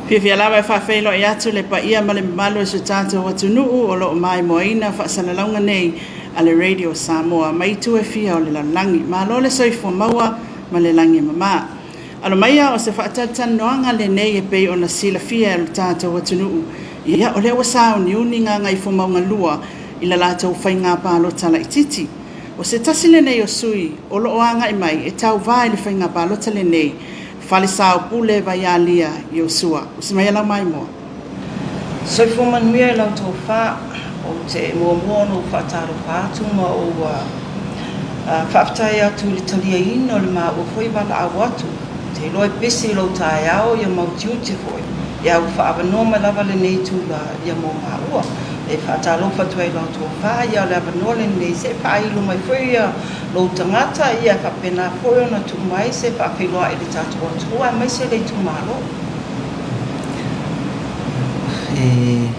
Fiafia lava e faafeiloai atu le paia ma le mamalu o si o tatou atunuu o lo o maimoaina faasalalauga nei a le Radio Samoa mai itu e fia o le lalolagi. Malo le soifua maua ma le lagi e mama. Alo maia o se faatalatalanoaga lenei e pei ona silafia e lo tatou atunuu, ia o lea ua sauniuni Gagaifomauga 2 i la latou faiga palota laitiiti. O se tasi lenei o sui o lo o agai mai e tauva i le faiga palota lenei, Falesaopule Vaialia Iosua. Usi maia lau maimoa. Soifua manuia i lau tofa. Ou te muamua ona ou faatalofa atu ma ou faafetai atu i le taliaina o le maua foi valaau atu. Ou te iloa e pese i lou taeao ia mau tiute foi, ia ua faaavanoa mai lava lenei itula ia mo maua. E faatalofa atu ai i lau tofa, ia o le avanoa lenei se i faailo mai foi ia lou tagata, ia e faapena foi ona tuu mai se faafeiloai i le tatou atunuu aemaise le itumalo. E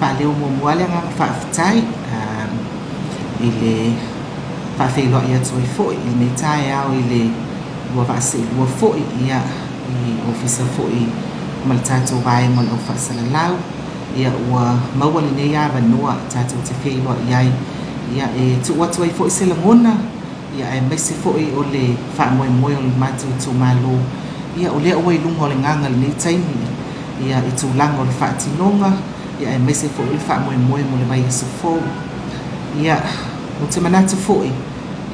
faaleo muamua le agaga faafetai i le faafeiloai atu ai foi i lenei taeao i le ua vaaseelua foi i Ofisa foi ma le tatou vaega o le au faasalalau ia ua maua lenei avanoa tatou te feiloai ai ia e tuu atu ai foi se lagona ia aemaise foi o le faamoemoe o le matou itumalo ia o lea ua i luga o le gaga i lenei taimi ia i tulaga o le faatinoga ia aemaise foi o le faamoemoe mo le vaiaso fou. Ia ou te manatu foi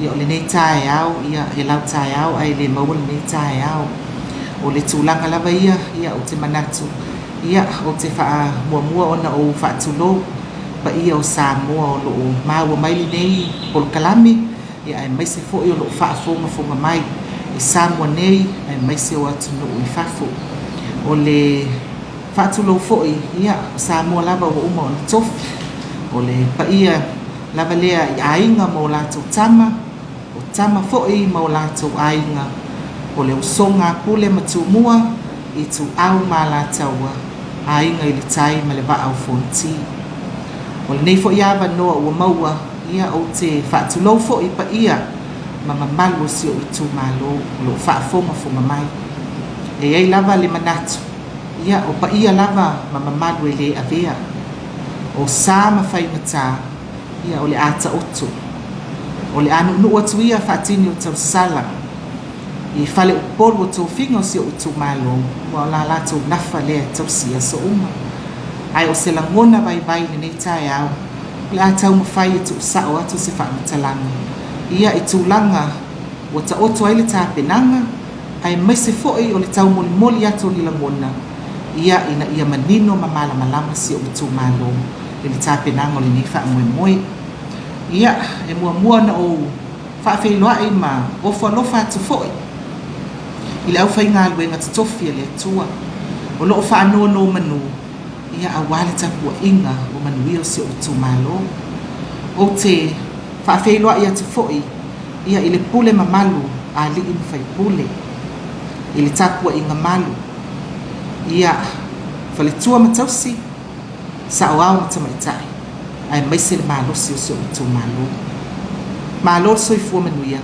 ia o lenei taeao ia e lau taeao ae le maua lenei taeao. O le tulaga lava ia ia ou te manatu ia ou te faamuamua ona ou faatulou paia o Samoa o lo o maua mai lenei polokalame ia aemaise foi o lo o faafogafoga mai i Samoa nei aemaise o atunuu i fafo. O le faatulou foi, ia, o Samoa lava ua uma ona tofi. O le paia lava lea i aiga ma o latou tama, o tama foi ma o latou aiga, o le usoga a Pule ma Tumua, Ituau ma Alataua, Aiga i le Tai ma le Vaa o Fonoti. O lenei foi avanoa ua maua, ia ou te faatulou foi i paia ma mamalu o si ou itumalo o lo o faafogafoga mai. E i ai lava le manatu, ia o paia lava ma mamalu e le avea. O sa ma faigata, ia o le a taoto. O le a nuunuu atu ia faatini o tausala i faleupolu o tofiga o si ou itumalo, ua o la latou nafa lea e tausi i aso uma. Ae o se lagona vaivai i lenei taeao, o le a taumafai e tuusao atu se faamatalaga ia i tulaga ua taoto ai le tapenaga, aemaise foi o le taumolimoli atu o ni lagona ia ina ia manino ma malamalama si ou itumalo i le tapenaga o lenei faamoemoe. Ia, e muamua ona ou faafeiloai ma ofo alofa atu foi i le aufaigaluega totofi a le Atua o lo o faanonomanu ia aua le tapuaiga ua manuia o si ou itumalo. Ou te faafeiloai atu foi ia i le pule mamalu a alii ma faipule, i le tapuaiga malu, ia, faletua ma tausi, saoao ma tamaitai, aemaise le malosi o si ou itumalo. Malo le soifua manuia,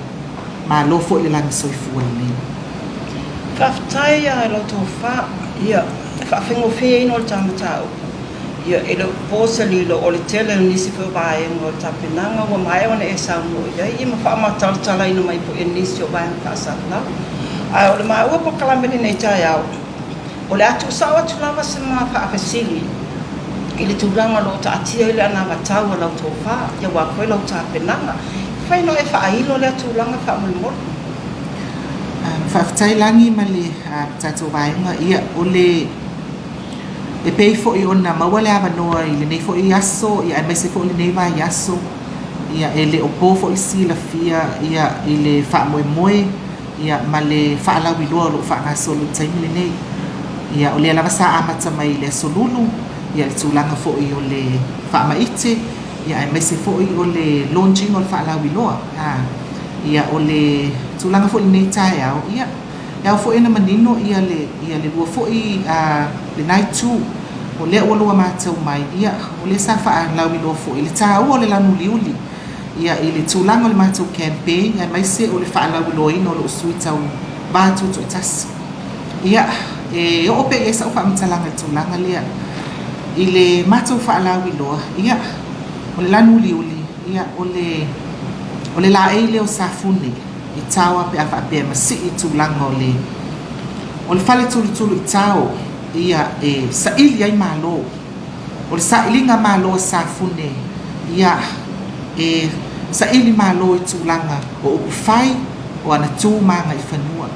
malo foi le lagi soifua lelei. Faafetai i lau tofa, ia, e faafaigofieina o le ta mataupu. Ia, e le o po se lilo, o le tele o nisi foi o vaega o le tapenaga ua maea ona e saunoa i ai, ia ma faamatalatalaina mai foi e nisi o vaega faasalalau. Ae o le maua polokalame i lenei taeao, o le a tuusao atu lava se ma faafesili i le tulaga o lo o taatia ai le anavatau a lau tofa, ia aua foi lau tapenaga. E mafai ona e faailo lea tulaga faamolemole? Faafetai Lagi ma le tatou vaega. Ia, o le E pei foi ona maua le avanoa i lenei foi aso aemaise foi o lenei vaiaso, e le o po foi le silafia i le faamoemoe ma le faalauiloa o lo o faagasolo i le taimi lenei. O lea lava sa amata mai i le Aso Lulu le tulaga foi o le faamaite aemaise foi o le launch ina o le faalauiloa. O le tulaga foi i lenei taeao, E ao foi ona manino ia le ia le lua foi lena itu. O lea ua lua matau mai, ia, o lea sa faalauiloa foi le taua o le lanu uliuli ia i le tulaga o le matou campaign aemaise o le faalauiloaina o lou sui tauva tutoatasi. Ia, E oo pea i ai sa'u faamatalaga i le tulaga lea. I le matou faalauiloa, ia, o le lanu uliuli, ia, o le, o le laei lea o Safune i Taoa pe a faapea e masii i tulaga o le, o le fale tulutulu i Tao, ia, e saili ai malo. O le sailiga malo a Safune, ia, e saili malo i tulaga o upufai, o ana tu ma agaifanua.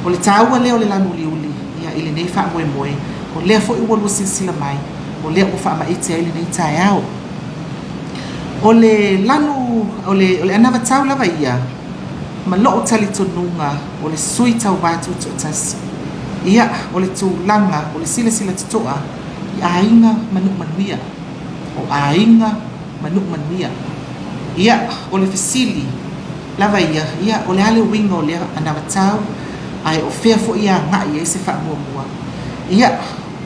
O le taua lea o le lanu uliuli, ia, i lenei faamoemoe, o lea foi ua lua silasila mai, o lea ua faamaite ai lenei taeao. O le lanu, o le, o le anavatau lava ia, ma lou talitonuga o le sui tauva tutoatasi, ia, o le tulaga o le silasila totoa i aiga ma nuu manuia, o aiga ma nuu manuia. Ia, o le fesili lava ia, ia, o le a le uiga o lea anavatau, ae o fea foi e agai i ai se faamuamua? Ia,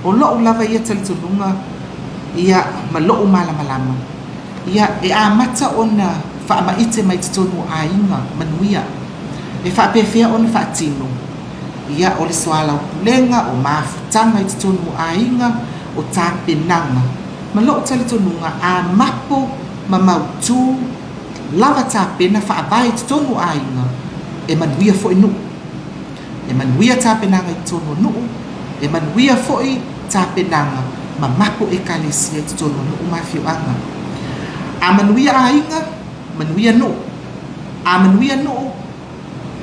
o lou lava ia talitonuga, ia, ma lou malamalama, ia, e amata ona faamaite mai totonu o aiga manuia. E faapefea ona faatino? Ia, o le soalaupulega, o mafutaga i totonu o aiga, o tapenaga. Ma lou talitonuga, a mapo ma mautu lava tapena faavae i totonu o aiga, e manuia foi nuu. E manuia tapenaga i totonu o nuu, e manuia foi tapenaga ma mapo Ekalesia i totonu o nuu ma afioaga. A manuia aiga, manuia nuu. A manuia nuu,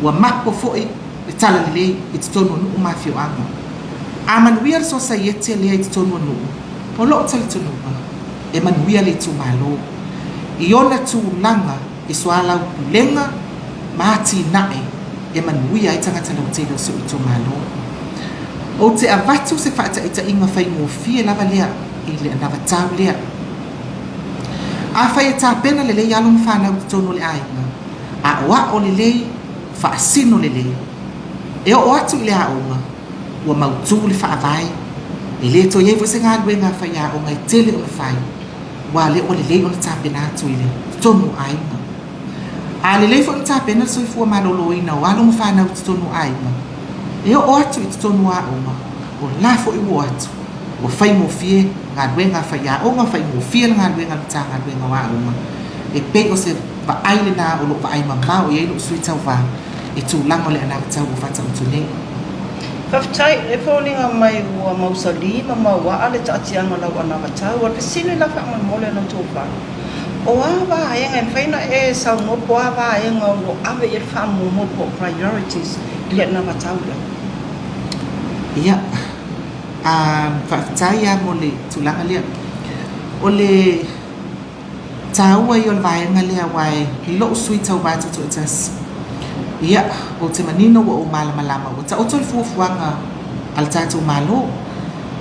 ua mapo foi le talalelei i totonu o nuu ma afioaga. A manuia le sosaiete lea i totonu o nuu, o lou talitonuga, e manuia le itumalo i ona tulaga i soalaupulega ma atinae e manuia ai tagata lautele o si ou itumalo. Ou te avatu se faataitaiga faigofie lava lea i le anavatau lea. Afai e tapena lelei alo ma fanau i totonu o le aiga, aoao lelei, faasino lelei, e oo atu i le aoga, ua mautu le faavae, e le toe i ai foi se galuega a faiaoga e tele ona fai, aua o lea ua lelei ona tapena atu i le totonu o aiga. A lelei foi ona tapena le soifua maloloina o alo ma fanau i totonu o aiga, e oo atu i totonu o aoga, o la foi ua o atu, ua faigofie galuega a faiaoga, faigofie le galuega a le Matagaluega o Aoga. E pei o se vaai lena o lo o vaai mamao i ai lou sui tauva i tulaga o le anavatau ua faataoto nei. Faafetai, e foliga mai ua mausali ma mauaa le taatiaga o lau anavatau. O le fesili la faamolemole lau tofa, o a vaega e mafai ona e saunoa po o a vaega o lo o ave i ai le faamuamua po o priorities i le anavatau lea? Ia, faafetai lava mo le tulaga lea. O le taua ia o le vaega lea aua i lou sui tauva tutoatasi, ia, ou te manino ua ou malamalama ua taoto le fuafuaga a le tatou Malo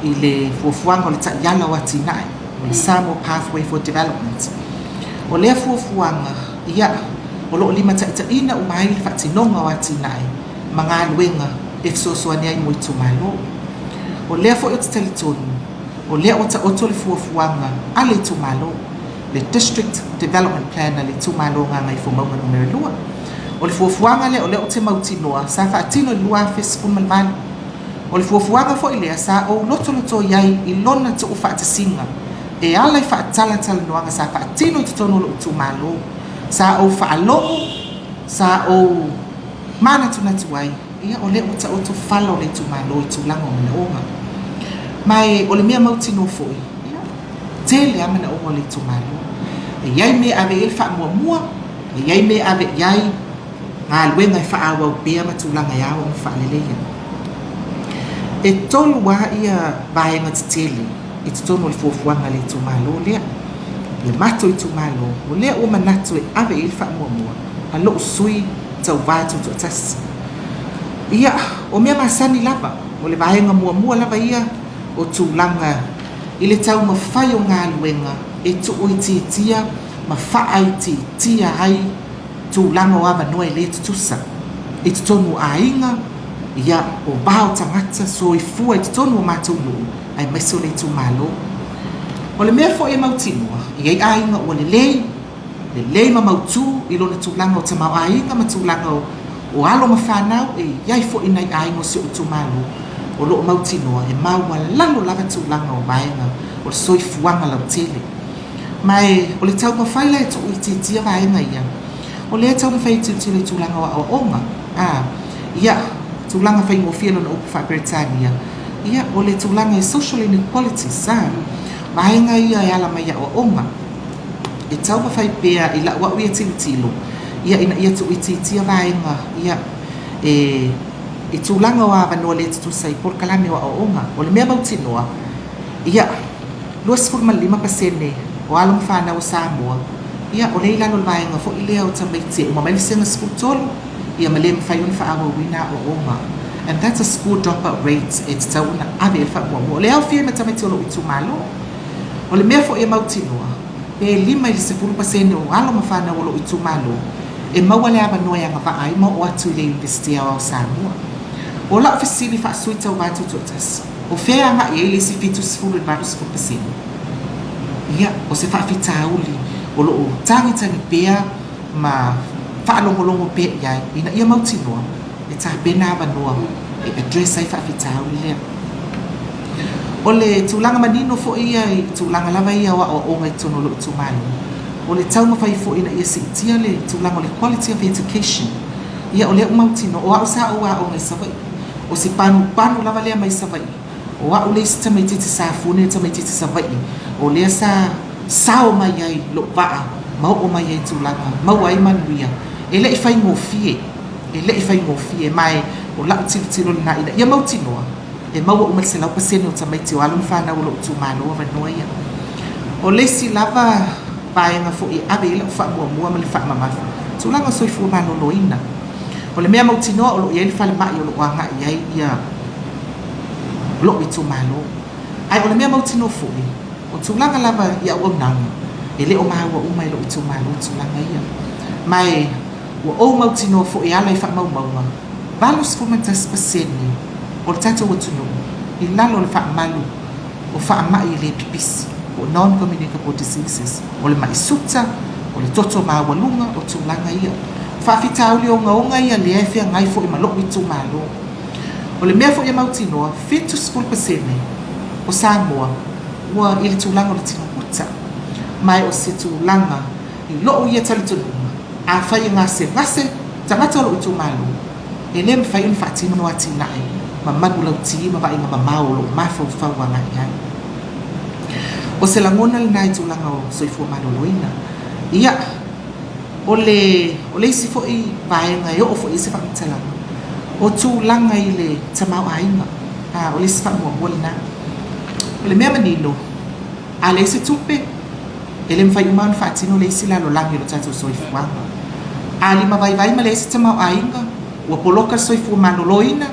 i le fuafuaga o le taiala o atinae, o le Samoa Pathway for Development. O lea fuafuaga, ia, o lo o limataitaiina uma ai le faatinoga o atinae ma galuega e fesoasoani ai mo itumalo. O lea foi ou te talitonu, o lea ua taoto le fuafuaga a le itumalo, le District Development Plan a le itumalo o Gagaifomauga Numera 2. O le fuafuaga lea o lea ou te mautinoa sa faatino i le 2018. O le fuafuaga foi lea sa ou lotolotoi ai i lona tuufaatasiga e ala i faatalatalanoaga sa faatino i totonu o lou itumalo. Sa ou faalogo, sa ou manatunatu ai, Ia, o lea ua taoto fala o le itumalo i tulaga o manaoga. Ma e, o le mea mautinoa foi, ia, tele lava manaoga o le itumalo. E i ai mea e ave i ai le faamuamua, e i ai mea e ave i ai galuega e faaauau pea ma tulaga e ao ona faaleleia. E tolu lava ia vaega tetele i totonu o le fuafuaga a le itumalo lea. Le matou itumalo, o lea ua manatu e ave i ai le faamuamua a lou sui tauva tutoatasi. Ia, o mea masani lava, o le vaega muamua lava ia o tulaga i le taumafai o galuega e tuuitiitia ma faaitiitia ai tulaga o avanoa e le tutusa i totonu o aiga, ia, o va o tagata soifua i totonu o matou nuu aemaise o le itumalo. O le mea foi e mautinoa, e i ai aiga ua lelei, lelei ma mautu i lona tulaga o tamaoaiga ma tulaga o alo ma fanau, e i ai foi nai aiga o si ou itumalo. O lo o mautinoa e maualalo lava tulaga o vaega o le soifuaga lautele. Ma e o le taumafai la e tuuitiitia vaega ia, o lea e taumafai e tilotilo i tulaga o aoaoga, a, ia, tulaga faigofie lona upu faa-Peretania, ia, o le tulaga i social inequalities, a, vaega ia e ala mai i aoaoga. E taumafai pea i lau au ia tilotilo, ia, ina ia tuuitiitia vaega ia, e, i tulaga o avanoa le tutusa i polokalame o aoaoga. O le mea mautinoa, ia, 25% o alo ma fanau o Samoa, ia, o lea i lalo o le vaega foi lea o tamaiti e uma mai le Vasega 13, ia ma le mafai ona faaauauina aoaoga. And that's a school dropout rate e tatau ona ave i ai le faamuamua. O lea e aofia ai ma tamaiti o lou itumalo. O le mea foi e mautinoa, pe 5 i le 10% o alo ma fanau o lou itumalo e maua le avanoa e agavaa ai ma oo atu i le Iunivesite Aoao o Samoa. O lau fesili faa-sui tauva tutoatasi, o fea e agai ai le isi 70 i le 80%? Ia, o se faafitauli o lo o tagitagi pea ma faalogologo pea i ai ina ia mautinoa e tapena avanoa e address ai faafitauli lea. O le tulaga manino foi ia i tulaga lava ia o aoaoga i totonu o lou itumalo, o le taumafai foi ina ia siitia le tulaga o le quality of education. Ia o lea ua mautinoa, o au sa ou aoga i Savaii, o se panupanu lava lea mai Savaii, o au le isi tamaitiiti Safune, tamaitiiti Savaii, o lea sa sao mai ai lou vaa ma oo mai ai i tulaga maua ai manuia. E le i faigofie, e le i faigofie, ma o lau tilotilo lena ina ia mautinoa e maua uma le 100% o tamaiti o alo ma fanau o lou itumalo avanoa ia. O le isi lava vaega foi e ave i ai lau faamuamua ma le faamamafa, tulaga o soifua maloloina. O le mea mautinoa o lo o i ai le falemai o lo o agai i ai ia lou itumalo. Ae o le mea mautinoa foi, o tulaga lava i auaunaga, e le o maua uma e lou itumalo tulaga ia. Ma e ua ou mautinoa foi e ala i faamaumauga, 81% o le tatou atunuu i lalo o le faamalu o faamai e le pipisi, po o non-communicable diseases, o le mai suta, o le toto maualuga, o tulaga ia. O faafitauli ogaoga ia lea e feagai foi ma lou itumalo. O le mea foi e mautinoa, 70% o Samoa ua i le tulaga o le tino puta. Ma e o se tulaga i lou ia talitonuga, afai e gasegase tagata o lou itumalo, e le mafai ona faatino atinae ma manulauti ma vaaiga mamao o lo o mafaufau agai i ai. O se lagona lena i tulaga o soifua maloloina. Ia, o le, o le isi foi vaega e oo foi i ai se faamatalaga, o tulaga i le tamaoaiga. A, o le isi faamuamua lena. O le mea manino, a leai se tupe, E le mafai uma ona faatino le isi lalolagi o le tatou soifuaga. A limavaivai ma leai se tamaoaiga, ua poloka le soifua maloloina,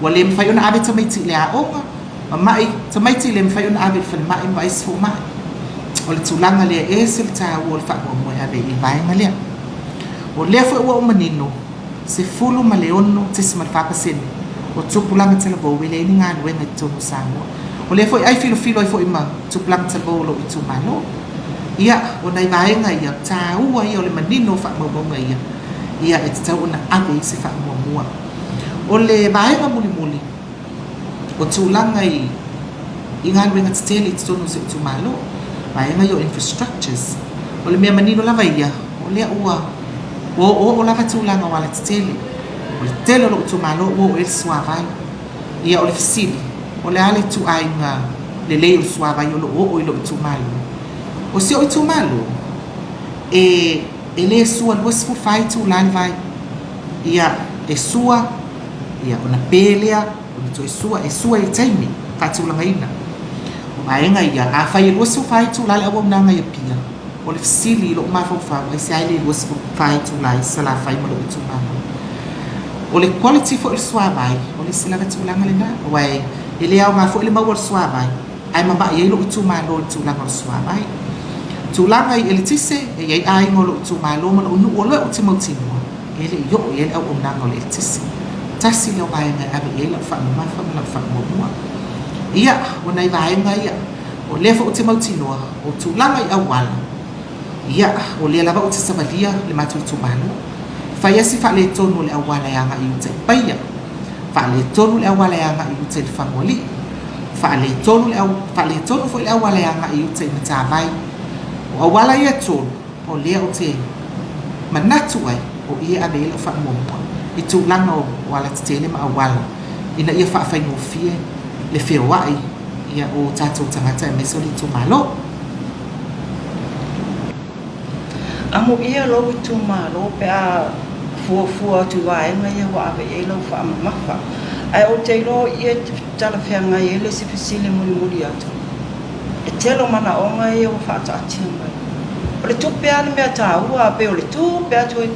ua le mafai ona ave tamaiti i le aoga, mamai tamaiti le mafai ona ave i le falemai ma vaai se fomai. O le tulaga lea e ese le taua o le faamuamua e ave i le vaega lea. O lea foi ua ou manino, 16.4% o tupulaga talavou e leai ni galuega i totonu o Samoa. O lea foi ai filofilo ai foi ma tupulaga talavou o lou itumalo. Ia, o nai vaega ia, taua ia o le manino o faamaumauga ia, ia e tatau ona ave i se faamuamua. O le vaega mulimuli, o tulaga i i galuega tetele i totonu o si ou itumalo, vaega ia o infrastructures. O le mea manino lava ia, o lea ua ua oooo lava tulaga o alatetele. O le tele o lou itumalo ua oo i ai le suavai. Ia, o le fesili, o le a le ituaiga lelei o le suavai o lo o oo i lou itumalo? O si ou itumalo, e e le sua 24 itula le vai. Ia, e sua, ia, ona pe lea, ona toe sua, e sua i le taimi faatulagaina. O vaega ia, afai e 24 itula le auaunaga i Apia, o le fesili i lou mafaufau, aisea e le 24 itula i Salafai ma lou itumalo? O le quality foi o le suavai, o le isi lava tulaga lena, aua e le aoga foi le maua o le suavai, ae mamai ai lou itumalo i le tulaga o le suavai. Tulaga i eletise, e i ai aiga o lou itumalo ma lou nuu o lea ou te mautinoa, e le i oo i ai le auaunaga o le eletise. Tasi lea o vaega e ave i ai lau faamamafa ma lau faamuamua. Ia, o nai vaega ia, o lea foi ou te mautinoa, o tulaga i auala, ia, o lea lava ou te savalia le matou itumalo. E fai lava si faaletonu o le auala e agai i uta i Paia. Faaletonu le auala e agai i uta i Lefagoalii. Faaletonu le au, faaletonu foi le auala e agai i uta i Matavai. O auala ia e tolu, o lea ou te manatu ai, o i e ave i ai lau faamuamua i tulaga o alatetele ma auala ina ia faafaigofie le feoai o tatou tagata aemaise o le itumalo. Amuia lou itumalo pe a fuafua atu i vaega ia ua ave i ai lau faamamafa. Ae ou te iloa o i e talafeagai ai le isi fesili mulimuli atu. E tele o manaoga ia ua faataatia mai. O le tupe lava le mea taua, pei o le tupe atu e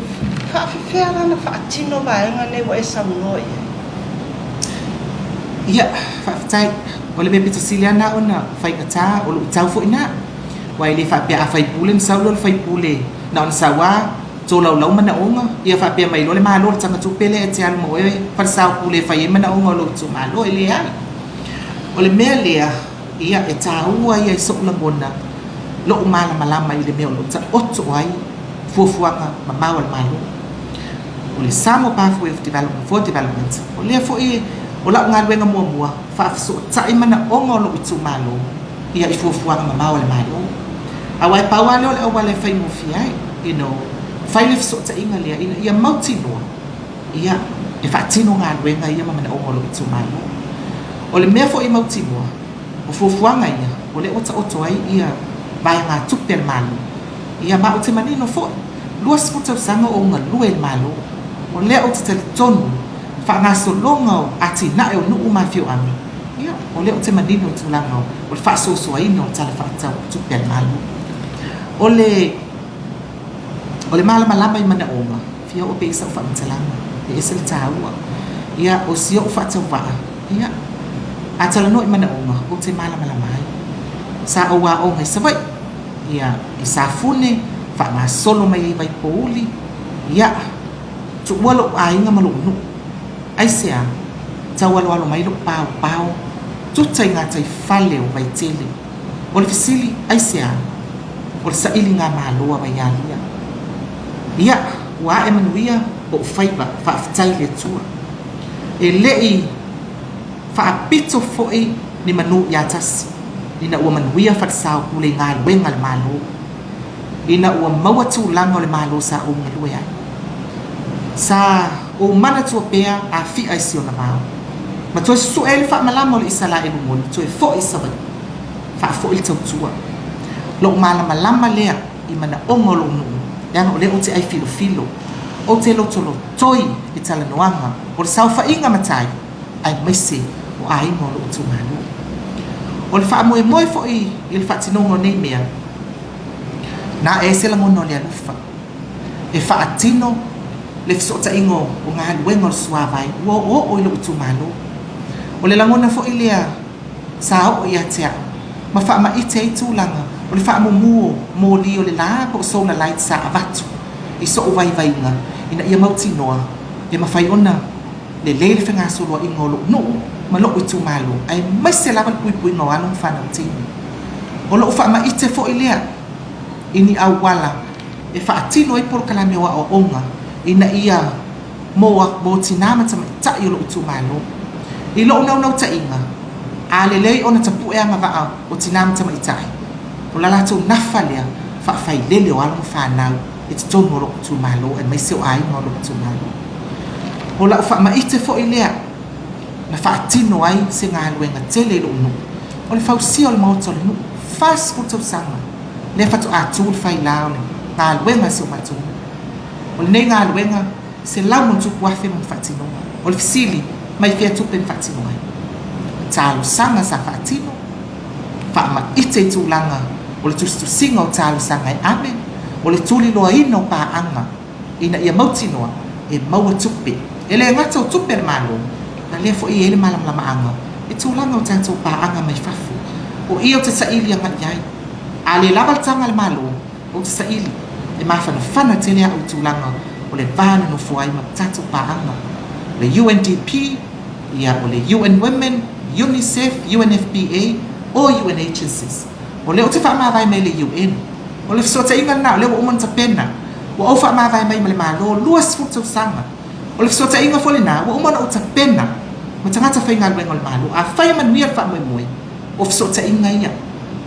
faafefea la ona faatino vaega nei ua e saunoa i ai? Ia, faafetai. O le mea pito sili lava lena ona faigata, o luitau foi na. Aua e le faapea a faipule ona sau lea o le faipule na ona sau lava tolaulau manaoga, ia faapea mai loa le Malo o le taga tupe lea e te alu ma oe falesaopule e fai ai manaoga o lou itumalo. E leai. O le mea lea, ia, e taua ia i so'u lagona lo'u malamalama i le mea o lo o taoto ai fuafuaga mamao a le Malo. O le Samoa Pathway of Development for Development, o lea foi o la'u galuega muamua, faafesootai manaoga o lo'u itumalo ia i fuafuaga mamao a le Malo. Aua e pau lava lea o le auala e faigofie ai, you know, fai le fesootaiga lea ina ia mautinoa ia e faatino galuega ia ma manaoga o lou itumalo. O le mea foi e mautinoa, o fuafuaga ia, o lea ua taoto ai ia vaegatupe a le Malo, ia ma ou te manino foi, 20 tausaga o ou galue i le Malo, o lea ou te talitonu faagasologa o atinae o nuu ma afioaga, Ia, o lea ou te manino i tulaga o le faasoasoaina o le Tala Faatatau o Tupe a le Malo. O le, o le malamalama i manaoga, fia oo pea i sau faamatalaga, e ese le taua. Ia, o si ou faatauvaa, ia, a talanoa i manaoga, ou te malamalama ai. Sa ou aoga i Savaii, ia, i Safune, faagasolo mai ai i Vaipouli, ia, tuua lou aiga ma lou nuu. Aisea? Taualoalo mai lou paopao, tuta i gataifale o Vaitele. O le fesili, aisea? O le sailigamalo a Vaialia. Ia, ua ae manuia ou faiva, faafetai i le Atua. E le i faapito foi ni manu ia tasi, ina ua manuia Falesaopule i galuega a le Malo. Ina ua maua tulaga o le Malo sa ou galue ai. Sa ou manatua pea Afi'a i si ona vao. Ma toe su'e ai le faamalama o le Isalaelu moni, toe fo'i i Savaii, faafo'i le tautua. Lo'u malamalama lea i manaoga o lo'u nuu, leaga o lea ou te ai filofilo, ou te lotolotoi i talanoaga o le saofaiga matai, aemaise o aiga o lo'u itumalo. O le faamoemoe foi i le faatinoga o nei mea, na e se lagona o le alofa e faatino le fesootaiga o galuega o le suavai ua oooo i lou itumalo. O le lagona foi lea sa oo ia te au ma faamaite ai tulaga o le faamumu o moli o le la po o solar lights sa avatu i sou vaivaiga ina ia mautinoa e mafai ona lelei le fegasoloaiga o lou nuu ma lou itumalo aemaise lava le puipuiga o alo ma fanau teine. O lou faamaite foi lea i ni auala e faatino ai polokalame o aoaoga ina ia mo mo tinā ma tamaitai o lou itumalo. I lou naunautaiga, a lelei ona tapue agavaa o tinā ma tamaitai, o la latou nafa lea faafailele o alo ma fanau i totonu o lou itumalo aemaise o aiga o lou itumalo. O lau faamaite foi lea na faatino ai se galuega tele i lou nuu, o le fausia o le maota o le nuu, 40 tausaga lea faatoa tu le faila o le galuega a si o matou nuu. O lenei galuega, $100+ lona faatinoga. O le fesili, mai fea tupe na faatino ai? Talosaga sa faatino, faamaite i tulaga o le tusitusiga o talosaga e ave, o le tuliloaina o paaga ina ia mautinoa e maua tupe. E le gata o tupe a le Malo, a lea foi e i ai le malamalamaaga i tulaga o tatou paaga mai fafo. O i ou te saili agai i ai. A le lava le taga a le Malo, ou te saili, e mafanafana tele a'u i tulaga o le va nonofo ai ma tatou paaga, o le UNDP, ia, o le UN Women, UNICEF, UNFPA, o UN Agencies. O lea ou te faamavae mai i le UN. O le fesootaiga lena, o lea ua uma ona tapena. Ua ou faamavae mai ma le Malo 20 tausaga. O le fesootaiga foi lena, ua uma ona ou tapena. ma tagata faigaluega o le Malo. Afai e manuia le faamoemoe, o fesootaiga ia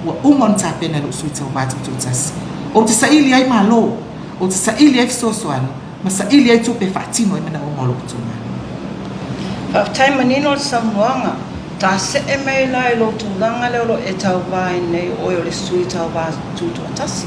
ua uma ona tapena e lou sui tauva tutoatasi. Ou te saili ai malo, ou te saili ai fesoasoani, ma saili ai tupe e faatino ai manaoga o lou itumalo. Faafetai manino le saunoaga. Ta see mai la i lou tulaga lea o lo o e tauva ai nei o oe o le sui tauva tutoatasi.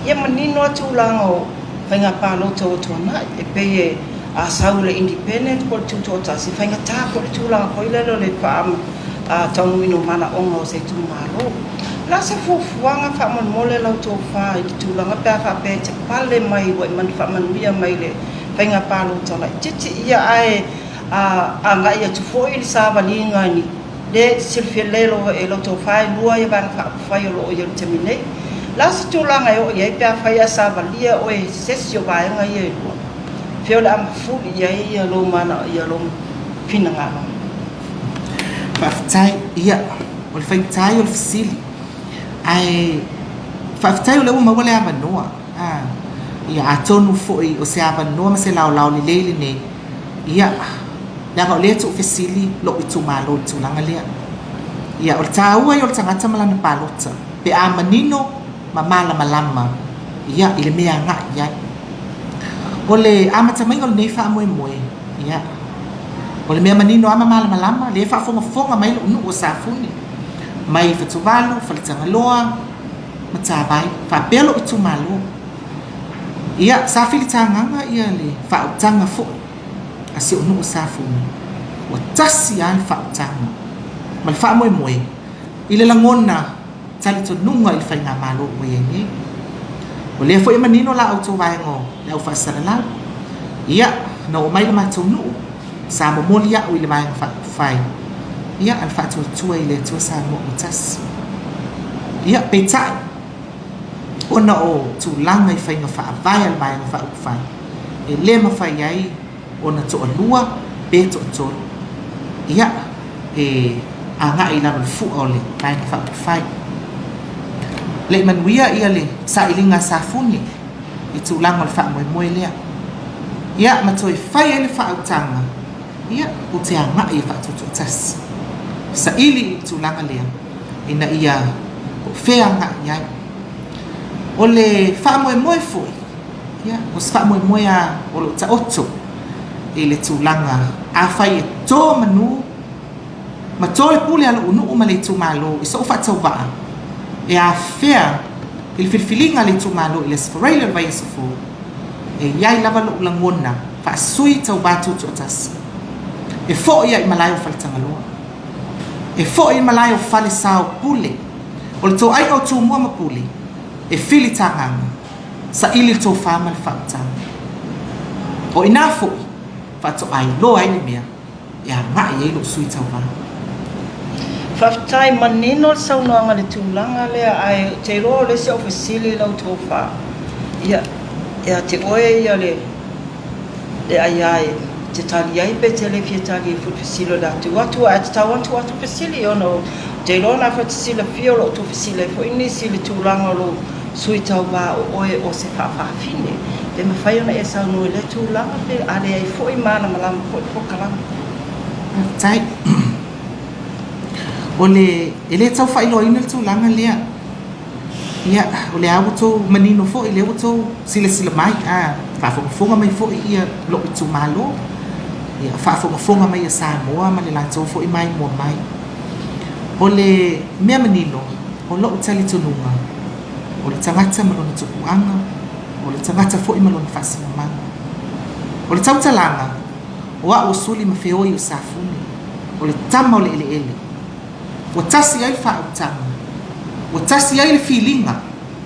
Ia manino lava tulaga o faiga palota ua tuanai, e pei e a sau i le independent po o le tutoatasi, e faigata foi le tulaga foi lele o le faataunuuina o manaoga o se itumalo. O le a se fuafuaga faamolemole lau tofa i le tulaga pe a faapea e te pale mai ua e faamanuia mai i le faiga palota laitiiti, ia ae agai atu foi i le savaliga i lea e te silafia lelei e lau tofa e lua ia Vaega Faaupufai o lo o i ai i le taimi nei. O le a se tulaga e oo i ai pe afai ae savalia oe e se isi o vaega ia e lua? Fea o le a mafuli i ai lou manaia, lou finagalo? Faafetai. Ia, o le faigata ia o le fesili. Ae faafetai o lea ua maua le avanoa. A, ia, atonu foi o se avanoa ma se laolao lelei lenei, ia, leaga o lea e tuufesili lou itumalo i le tulaga lea. Ia, o le taua ia o le tagata ma lana palota, pe a manino ma malamalama, ia, i le mea e agai i ai. O le amatamaiga o lenei faamoemoe, ia, o le mea manino lava ma malamalama, lea e faafogafoga mai lou nuu o Safune, mai Fatuvalu, Faletagaloa, Matavai, faapea lou itumalo. Ia, sa filitagaga ia le faautaga foi a si ou nuu o Safune, ua tasi lava le faautaga ma le faamoemoe i le lagona talitonuga i le Faigamalo ua i ai nei. O lea foi e manino la outou vaega o le au faasalalau. Ia, na oo mai le matou nuu, sa momoli au i le Vaega Faaupufai, ia, a le Faatuatua i le Atua Samoa ua tasi. Ia, peitai, ona o tulaga i faiga faavae a le Vaega Faaupufai, e le mafai ai ona toalua pe toatolu, ia, e agai i lalo o le fua o le Vaega Faaupufai. Le i manuia ia le sailiga a Safune i tulaga o le faamoemoe lea. Ia, ma toe fai ai le faautaga, ia, ou te agai e faatutoatasi. Saili i le tulaga lea, ina ia po o fea agai i ai. O le faamoemoe foi, Ia, o se faamoemoe lava o lo o taoto i le tulaga, afai e to manu ma to le pule a lou nuu ma le itumalo i sou faatauvaa e afea i le filifiliga a le itumalo i le Aso Faraile o le vaiaso fou, e i ai lava lou lagona faasui tauva tutoatasi e foi ai i malae o Faletagaloa, e foi i malae o Falesaopule, o le toaiga o Tumua ma Pule e filitagaga. Saili le tofa ma le faautaga. O i ina foi faatoa iloa ai le mea e agai ai lou sui tauva. Faafetai, manino le saunoaga i le tulaga lea, ae ou te iloa o le isi au fesili i lau tofa, ia, ia te oe ia le le aia e te tali ai pe te le fia tali ai foi i le fesili o le a tuu atu, ae tatau ona tuu atu fesili ona ou te iloa o lena foi e te silafia o lo o tuufesili ai foi nisi i le tulaga o lou sui tauva o oe o se faafafine. Pe mafai ona e saunoa i lea tulaga pe a leai foi malamalama foi le polokalame. Faafetai. O le, e le tau faailoaina le tulaga lea. Ia, o lea ua outou manino foi, o lea ua outou silasila mai, a faafogafoga mai foi ia lou itumalo, ia faafogafoga mai ia Samoa ma le latou foi maimoa mai. O le mea manino, o lou talitonuga, o le tagata ma lona tupuaga, o le tagata foi ma lona faasinomaga. O le tautalaga, o au o Suli ma Feoi o Safune, o le tama o le eleele. Ua tasi ai le faautaga, ua tasi ai le filiga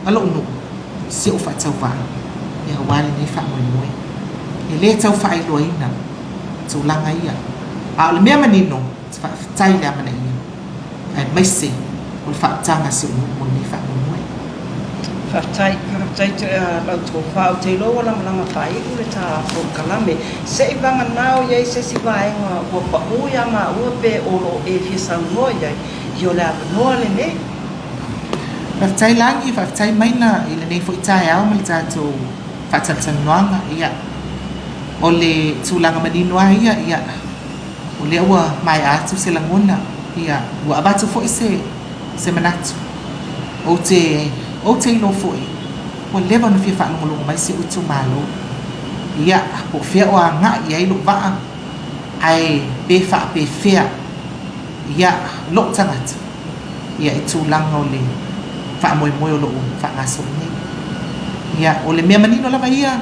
a lou nuu, si ou faatauvaa, ia aua lenei faamoemoe. E le tau faailoaina tulaga ia, a o le mea manino, ou te faafetai i le amanaia, aemaise o le faautaga a si ou nuu mo lenei faamoemoe. Faafetai, faafetai te lau tofa, ou te iloa ua lamalama faaiu le ta polokalame. Se i vagana o i ai se isi vaega ua pau iā maua pe o lo o e fia saunoa i ai, ia o le avanoa lenei. Faafetai Lagi, faafetai Maina i lenei foi taeao ma le tatou faatalatalanoaga. Ia, o le tulaga manino lava ia, ia, O lea ua maea atu se lagona, ia, ua avatu foi se, se manatu. Ou te, ou te iloa foi, ua leva ona fia faalogologo mai si ou itumalo. Ia, po o fea o agai i ai lou vaa, ae pe faapefea, ia, lou tagata, ia, i tulaga o le faamoemoe o lo o faagasolo nei. Ia, o le mea manino lava ia,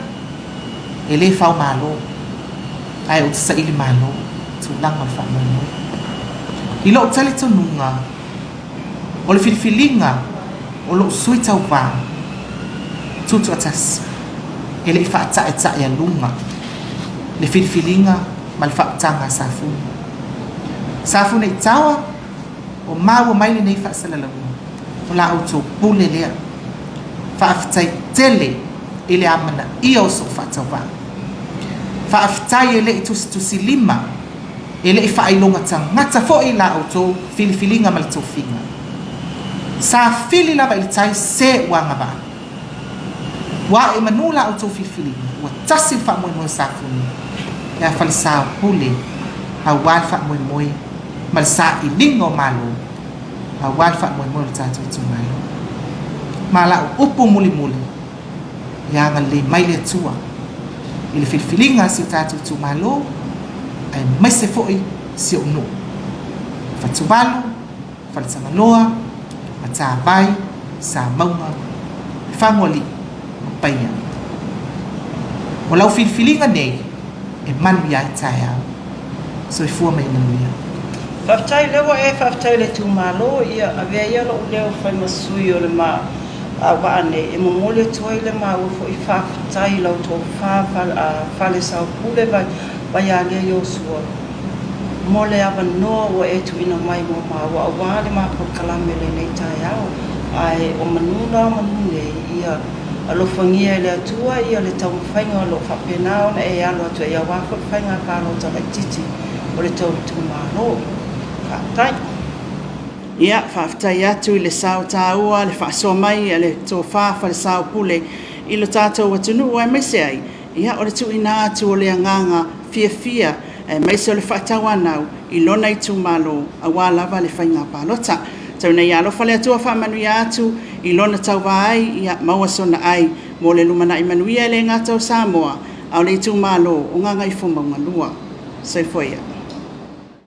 e le fao malo, ae ou te saili malo i tulaga o le faamoemoe. I lou talitonuga, o le filifiliga o lou sui tauva tutoatasi, e le i faataetaealuga le filifiliga ma le faautaga a Safune. Safune i Tawa, ua maua mai lenei faasalalauga, o la outou pule lea. Faafetai tele i le amanaia o sou faatauvaa. Faafetai e le i tusitusilima, e le i faailoga tagata foi la outou filifiliga ma le tofiga. Sa fili lava i le tai se ua agavaa. Ua ae manu la outou filifiliga, ua tasi le faamoemoe o Safune ia Falesaopule aua le faamoemoe ma le sailiga o Malo aua le faamoemoe o le tatou itumalo. Ma lau upu mulimuli, ia agalelei mai le Atua i le filifiliga a si o tatou itumalo, aemaise foi si ou nuu. Fatuvalu, Faletagaloa, Matavai, Samauga, Lefagoalii ma Paia. O lau filifiliga nei e manuia ai taeao. Soifua ma ia manuia. Faafetai lea ua e faafetai i le itumalo, ia avea ia lou leo fai ma sui o le ma vaa nei e momoli atu ai le maua foi faafetai i lau tofa Falesaopule Vaialea Iosua mo le avanoa ua e tuuina mai mo maua aua le ma polokalame i lenei taeao. Ae o manu la o manu nei, ia alofagia e le Atua ia le taumafaiga o lo o faapena ona e alo atu ai aua foi le faiga palota laitiiti o le tou itumalo. Faafetai. Ia, faafetai atu i le sao taua, le faasoa mai a le Tofa Falesaopule i lo tatou atunuu aemaise ai, ia, o le tuuina atu o le agaga fiafia aemaise o le faatauanau i lona itumalo aua lava le faiga palota. Tau ina ia alofa le Atua faamanuia atu i lona tauva ai, ia maua sona ai mo le lumanai manuia e le gata o Samoa, a o le itumalo o Gagaifomauga 2. Soifua ia.